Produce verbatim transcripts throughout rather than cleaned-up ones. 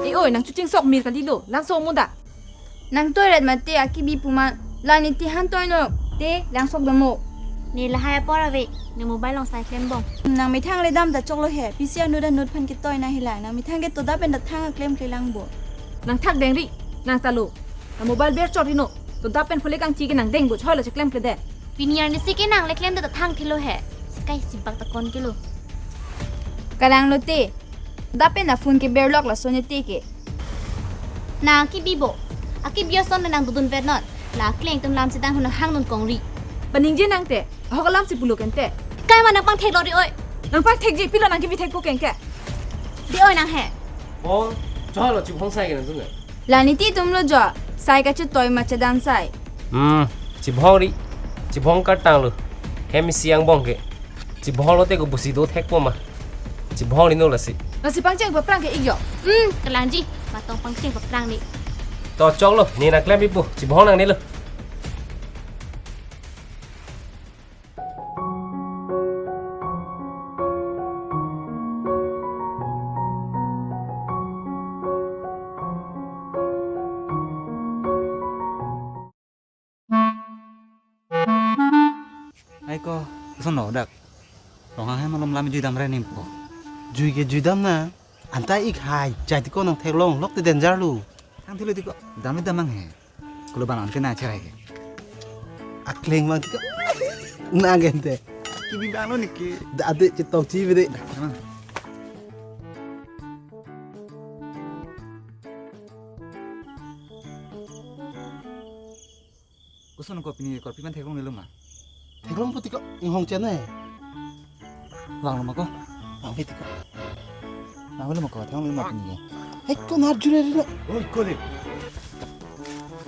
E oi, nang chuching sok mir kalilo, langsok mo da. Nang toi ret mate akibi pu ma, la ne ti han toi nok, te langsok damo. Ne lahai apor ave, ne mobile along sai klem bom. Nang methang le dam ta choklo he, pisi anut anut aphan ketoi nang hilang, nang methang ke toda pen ta thang aklem klelang bo. Nang thak dengri, nang talo. Na mobile ber chot hino, toda pen phule kangchi ke nang deng bo choi lo cheklem kle de. Pini arni si ke nang le klem de ta thang thilo he. Si kai si bak ta kon kelo. Kalang lo te. Toda pen na phone ke berlok laso ne te ke. Nang akibi bo. Akibi ason nang dodun vet non. La kleng tum lam sedang huna hang nun kongri. Paningje nang te. Ahok alam si pulo kente. Kai ma nang pangthek lo ri oi. Nang pangthekji pilo nang kibi thek ko kengke. Di oi nang he. Oh, choi lo chibhong sai ke nang tu ne. La ne ti tum lo jo. Sai kachetoi ma chedan sai. Hmm, chibhong ri. Chibhong kartang lo. Hem isi angbong ke. Chibhong lo te ko busi do thek po ma. Chibhong ri no lasi. Lasi pangcheng paprang ke ik jo. Hmm, kalangji. Matong pangcheng paprang ni. To chok lo, ne nang klem ipo. Chibhong nang ne lo. Ai ko, koson lo dak. Rong hang hem malom lam jui dam re ning ko. Jui ke jui dam na. Anta ik hai, jai ti ko nang theklong, lok te danger lo. Thang thilo ti ko, dam dam mang he. Kulo bang an ke na cherai ke. Akleng bang ti ko. Na gente. Kibi bang lo ni ke. Da ade chetong chi bede. Emang. Koson ko pini korpi man theklong nelo ma? Theklong puti ko inghong chen ai. Vang lo ma ko? Vang puti ko. Vang lo ma ko, theklong nelo ma pini. Hei ko nar jure ri lo. Oi ko le.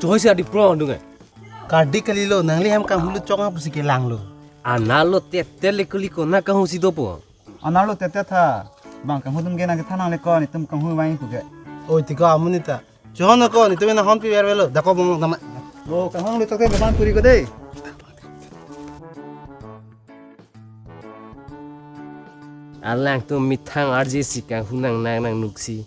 Choi si adi pro andung ai. Kardi kalilo nangli hem kanghu lo chok ang pusi kelang lo. Ana lo tete le kuli ko na kanghu si dopo. Ana lo tete tha. Bang kanghu tum ke nang kethan nang le ko netum kanghu vang pu ke. Oi ti ko amonit ta. Chon ko netum na hon pi ver velo. Dako bong nama. Lo kanghu lo chok te gaman puri ko de. Alangtum methang arje si kanghu nang nang nang nuksi.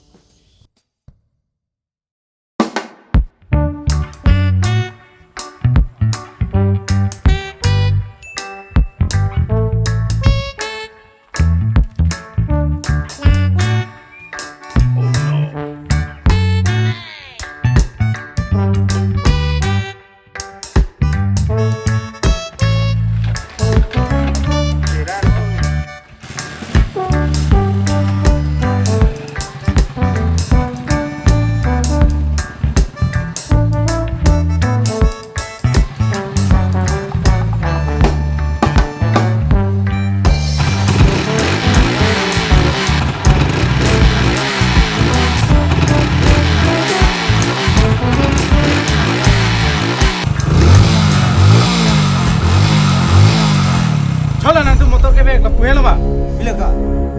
Chala nangtum motor ke bek lapu helo ma. Pilo ko,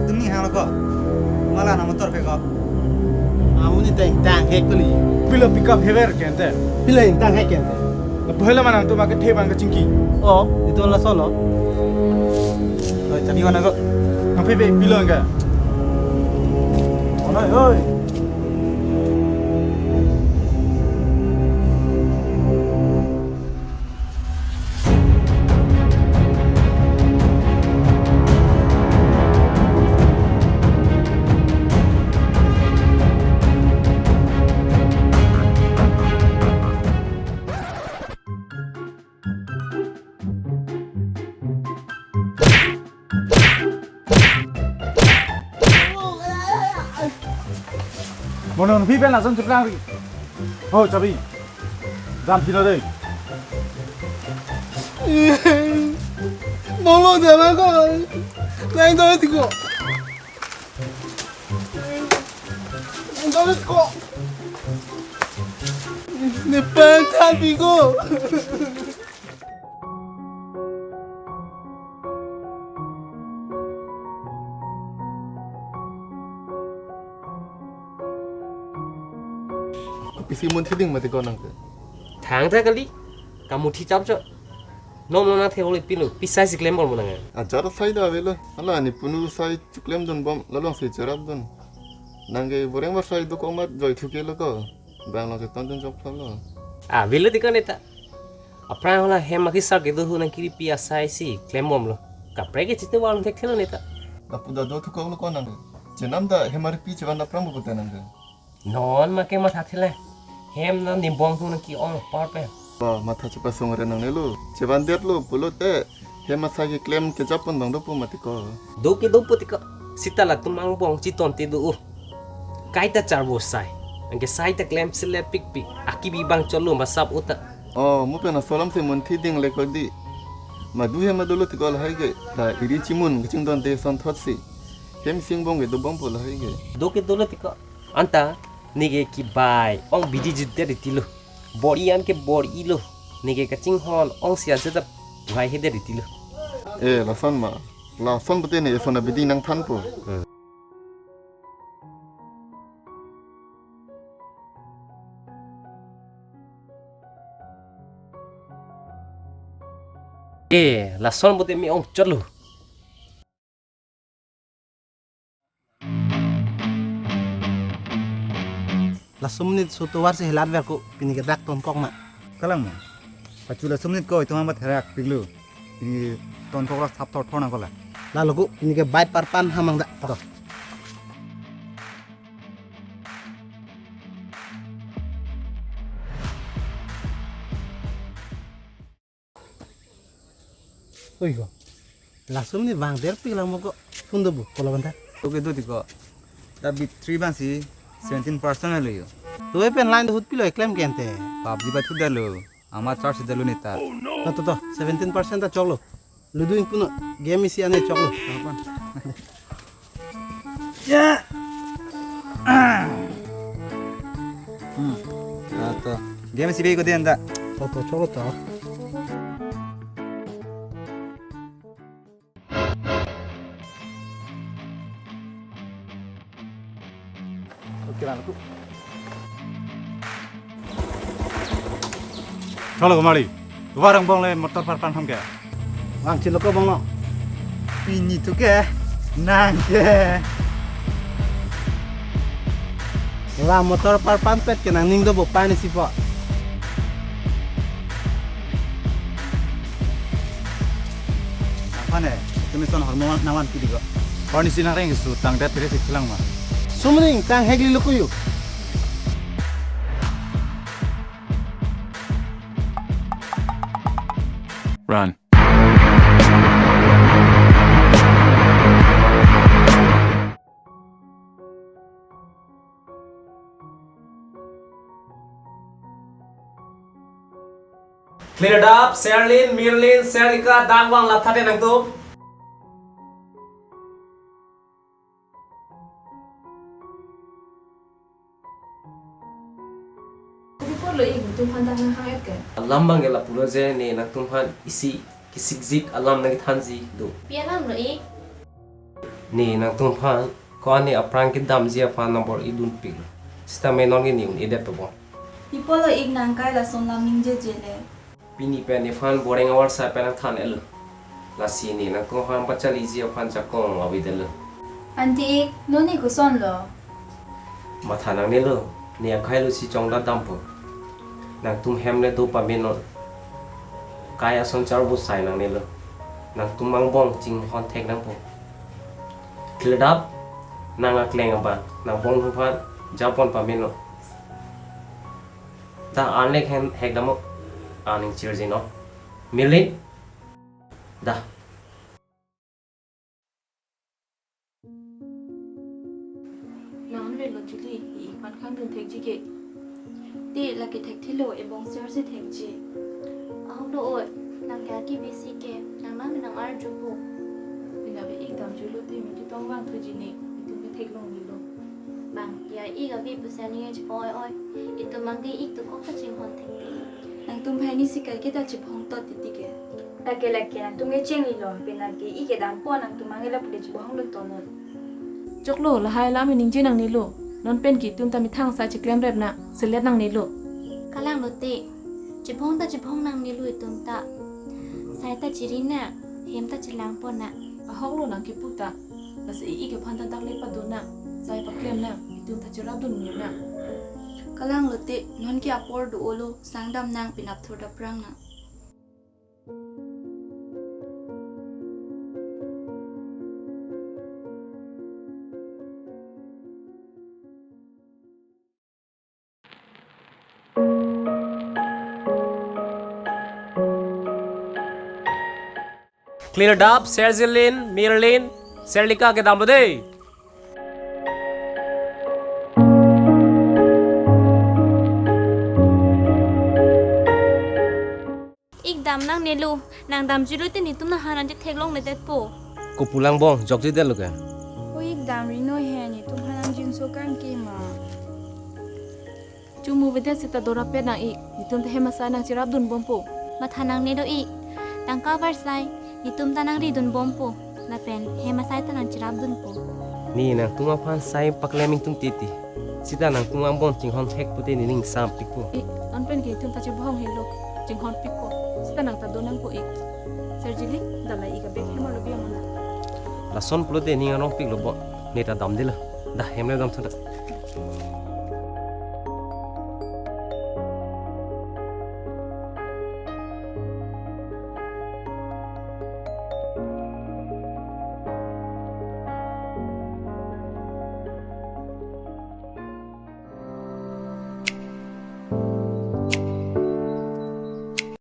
tum ni hang lo ko. Mala nang motor ke ko. Amonit ta ingtang hek kuli. Pilo pickup hever kente. Pilo ingtang hek kente. Lapu helo ma nangtum ake the bang kachingki. Oh, itu lason lo. Oi, chabi mana ko? Nang pebe pilo enggak? Oi, oi. Mono phi pen ason cheplang ri. Ho chabi. Jam phino dei. Mono dama ko. Nang do ti ko. Nang do ti ko. Ne pen than pi ko. Kopisi munthi ding mati ko nang ke. Thangta kali. Kamuthi chapchot. Nom nom nang thek ole pilo. Pisai si klem bol mo nang. Ajar sai da avelo. Hala ne punu sai chiklem dun bom. Lalong sai cherap dun. Nang ke boreng barsai dokok mat joi thuke lo ko. Bang lo ke ton ton jok thap lo. Ah, bilo tiko neta. Aphrang hala hem akisar kedo hu nang kiripi asai si klembom lo. Kaprek ke chite wal thek thelo neta. Lapu da do thukok lo ko nang ke. Chenam da hem aripi chevan aphrang bu kute nang ke. Non ma ke matha thele. Hem na nimbong thu nang ke-ong apar pen. Ba matha chepasong re nangne lo. Chevan det lo pulote. Hem asai keklem kejapon bang dopo mati ko. Do ke dopo tiko. Sita latum angbong chiton te do o. Kaita charbo sai. Anke sai ta klem selet pikpik. Akibi bang cholo masap uta. Oh, mu pen asolam si munthi ding le ko di. Madu hem ma dolo tiko lahai ke. La iri chimun kachingdon te son thot si. Hem si angbong ke dobom po lahai ke. Do ke dolo tiko. Anta, neke kibai, ong bidi jut det riti lo. Bor-i an ke bor-i lo. Neke kachinghon, ong si ajat ap, buhai he det riti lo. Eh, lason ma. Lason pute ne, eson abidi nangthan po. Eh, lason pute me ong chot lo. Laso minute so tovar si helat ver ko pini ke dak ton kok na. Kalang ma. Pachu laso minute ko itum hambat herak piklu. Pini ton kok ras thap thor thor na kola. Lalo ko pini ke bait parpan hamang da. To. Oi ko. Laso minute vang der pik lang mo ko. Phone do bu, kola banta. Okay, do tiko. Ta bit three ban si seventeen percent lo yo. Tu e pen line do hut pilo eklem kente. PUBG ba thu dalo. Ama charge dalo neta. To to to, seventeen percent ta choklo. Ludo ingpuno, game isi ane choklo. Apa? Ya. Hmm. Ah, to. Game si bego den da. To to, choklo to. Okay lang ko. Cholo ko mari. Warang bong le motor parpan ham ke. Wang chilo ko bong lo. Pini tu ke. Nang ke. La motor parpan pet ke nangning do bo pani si po. Apa ne? Tumi son hormon nawan pidi ko. Pani si nang reng su tang det pire si pulang ma. Sumning tang hegli lukuyu. Run. Clear it up, Serlin, Mirlin, Serlika, dang vang laptha te nangtum. Kopi apotlo ik netum aphan dak nanghang-et ke? Alam abang ke lapulo je ne nangtum aphan isi kisikjik alam nangkethanji do. Pi alam lo ik? Ne nangtum aphan ko-an ne aphrang kedamji aphan nang bor-idun piklo. Sitame non ke ne un-edet pebon. Pi apotlo ik nang kai lason alam ningjeje le. Pini pen nephan boreng avar sa pen nangthan-etlo. Lasi ne nangtum aphan pachaliji aphan jakong avedetlo. Anti ik, non ne koson lo? Matha nangnelo, ne akhai lo si chongdat dampo. Nangtum hem le do pamenon. Kai ason charbo sai nangnelo. Nangtum angbong chinghon thek nangpo. Clear it up, nang akleng abang, nang bong aphan japon pamenon. Da an le hem hek damo. Aning chirjin o. Milin. Da. Nang le lo Julie, i pan khang dun thekji ke. Te lake thekthelo ebong ser si thekji. Ahok do oi, nang ke aki bisi ke, nang nang nang arju po. Pina be ik damjulo te mi tu tong vang thuji ne, itum ke theklong nilo. Bang, ya ik abi pusi aning chepoi oi. Itum abang ke ik tu kok ta chinghon thek. Nangtum banghini si kai ke ta chiphong tot titi ke. Lake lake nangtum ke chinglilo, penap ke ik ke dampo nangtum abang ke lapu le chibohong lun tonun. Choklo, lahai alam ningje nangnelo. Non pen ke itum ta methang sai chiklem rep na, selet nangnelo. Kalang lo te. Chiphong ta chiphong nangnelo itum ta. Sai ta chiri na, hem ta chelang pon na. Ahok lo nang kipu ta. Lasi ik ik aphan ta dak le padun na, sai paklem na. Netum ta cherapdun nang. Kalang lote, non ke apor do-olo, sangdam nang, penap thur ta prang nang. Clear dap, Sergilin, Mirlin, Serlika kedam lo dei. Ik dam nangnelo, nang damjulo te netum nangphan nangchetheklong nedet po. Kopulang bong, jokje det lo ke. O ik damri noi he, netum phan nangjinso kangke ma. Chumu vedet seta dora pet nang ik, netum ta hem asai nangcherapdun bompo. Matha nangne do ik, tangka varsai, netum ta nangridun bompo. Lapen hem asai ta nangcherapdunpo. Ne nangtum aphan sai paklem ingtung titi. Seta nangtum angbong chinghon thek pute nening sampikpo. Ik, non pen ke netum ta chebohong helo, chinghon pikpo. Seta nang ta do nangpo ik. Sergilin, dalai ik abag hem arlo biang mana. Lason pulote ning arong piklo bo. Ne ta damdelo. Dah, hem le dam thunda.